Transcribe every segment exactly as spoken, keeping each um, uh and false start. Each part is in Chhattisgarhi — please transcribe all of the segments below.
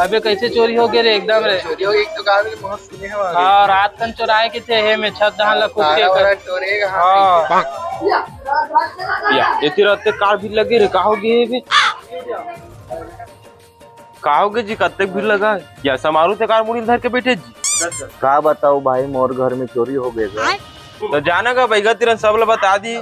अबे, कैसे चोरी हो गे रे? एकदम रे। चोरी हो गे, एक तो गाँव में बहुत सुने हवा। हाँ, रात कन चोराए के थे, हे में छत धान ला कुत्ते तारा कर। वाला टोरेगा, हाँ। हाँ। या, इतनी रात तक कार भीड़ लगे रे, का हो गे हे बे? का हो गे जी, कत्ते भीड़ लगा? या समारू ते कार मुड़ी धर के बैठे जी। का बताओ भाई, मोर घर में चोरी हो गे हे। तो जाना का बैगा तिरन सब ला बता दी।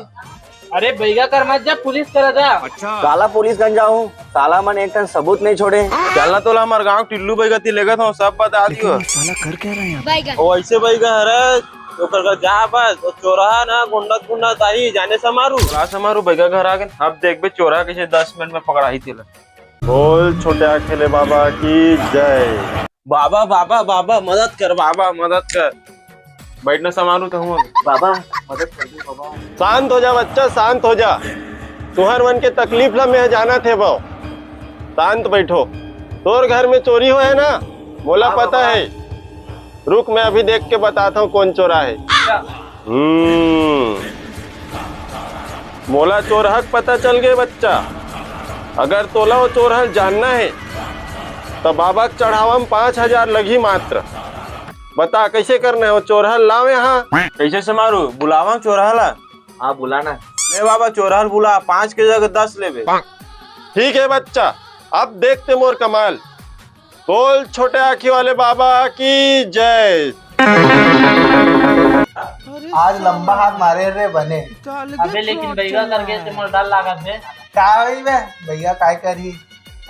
अरे बैगा कर मत जा, पुलिस करा जा। अच्छा। काला पुलिस कन जाहूँ, साला मन एक ठन सबूत नहीं छोड़े। चलना तोला हमार गाँव टिल्लू बैगा ती लेगत हूँ, सब बता दियो। साला कर क्या रहे हैं? बैगा। ओ ऐसे बैगा हरे, ओकर घर जा बस, ओ चोरहा ना गुंडा गुंडा ताही जाने समारू। का समारू बैगा घर आ गए, अब देखबे चोरहा कैसे दस मिनट में पकड़ाही तेला। बोल छोटे आँखी वाले बाबा की जय। बाबा, बाबा, बाबा, मदद कर, बाबा, मदद कर। बैठना समारू तो हूँ। बाबा, मदद कर दो, बाबा। शांत हो जा बच्चा, शांत हो जा। तुहर मन के तकलीफ ला मैं जानत हँव। शांत बैठो। तोर घर में चोरी होय हे ना, मोला हाँ, पता बाबा। हे। रुक, मैं अभी देख के बताता हूँ कौन चोरा हे। हम्म, मोला चोरहा के पता चल गे बच्चा। अगर तोला वो चोरहा ल जानना हे, त बाबा के चढ़ावा में पाँच हजार लगही मात्र। बता, कैसे करना हे? वो चोरहा ल लाव यहाँ। कैसे समारू? बुलावा चोरहा ला। हाँ, बुलाना। ले बाबा, चोरहा ल बुला, पाँच के जगह दस लेबे। ठीक हे बच्चा, अब देखते मोर कमाल। बोल छोटे आँखी वाले बाबा की जय। आज लंबा हाथ मारे रे बने। अबे लेकिन बैगा कर गे ते मोर डर लागत हे। का होही बे? बैगा काय करही?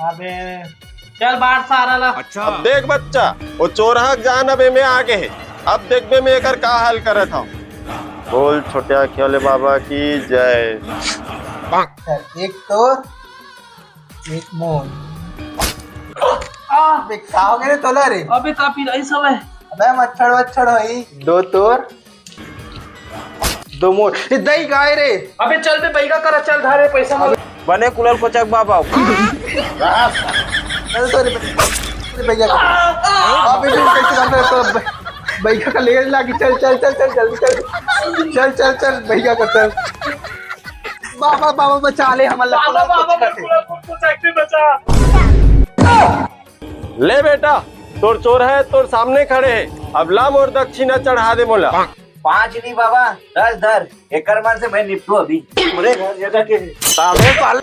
अबे चल बाहर सारा ला। अच्छा। अब देख बच्चा, वो चोरहा के जान अब एमे आ गे हे। अब देखबे मैं एकर का हाल करत हँव। बोल छोटे आँखी वाले बाबा की जय। चल, एक तोर एक मोर। आ! अबे का हो गे रे तोला रे? अबे का पिराइस हवय? अबे मच्छर वच्छर होही। दो तोर, दो मोर। ए दई गाय रे। अबे चल बे बैगा करा, चल धारे पैसा मांग। बने कुलल कोचक बाबा। चल तोरे बैगा करा। अबे भी कैसे करता है तो बैगा का ले लागी। चल, चल, चल, चल, जल्दी चल। चल, चल, चल, बैगा कर चल। बाबा, बाबा, बचा ले, हमन ला बाबा, कोला बाबा, कुछ करते। कोला कुछ करते, बचा। ले बेटा, तोर चोरहा तोर सामने खड़े हे, अब ला मोर दक्षिणा चढ़ा दे मोला। पाँच नहीं बाबा, दस धर, एकर मन से मैं निपटू अभी। हमरे घर जगह के हे। साले साले।